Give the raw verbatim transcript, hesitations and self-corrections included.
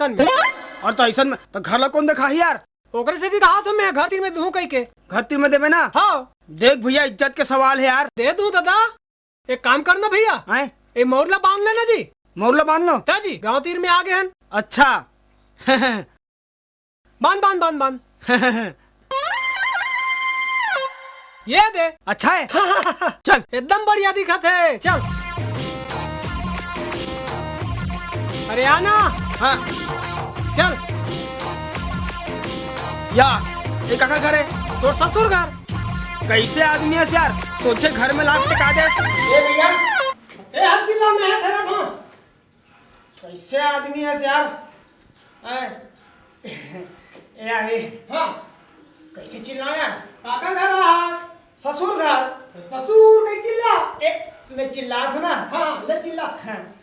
अइसन में। अउ त अइसन में त घर ला कोन देखाही यार? ओकरे सेती कहाथों मैं, घर तीर में दूहूं कहिके। घर तीर में देबे ना? हाँ। देख भइया, इज्जत के सवाल हे यार। दे दूं दादा, एक काम करना भइया, हैं? ए मउर ला बांध लेना जी। मउर ला बांध लो? त जी, गांव तीर में आ गे हन। अच्छा। बांध, बांध, बांध, बांध। ये दे। अच्छा हे। चल। एकदम बढ़िया दिखत हे। चल। अरे आना। हाँ। चल। या, ये काकर घर हे? तोर ससुर घर। कइसे आदमी हस यार? सोझे घर में लात टेका दे। ए भइया, ए हाथ चिल्ला, मैं हाथ धरा था। कइसे आदमी हस यार? आय। ए यार, ए। हाँ। कइसे चिल्लावं यार? काकर घर हे? ससुर घर। ससुर कइसे चिल्ला? ए, मैं चिल्लाथों ना। हाँ, ले चिल्ला। हाँ।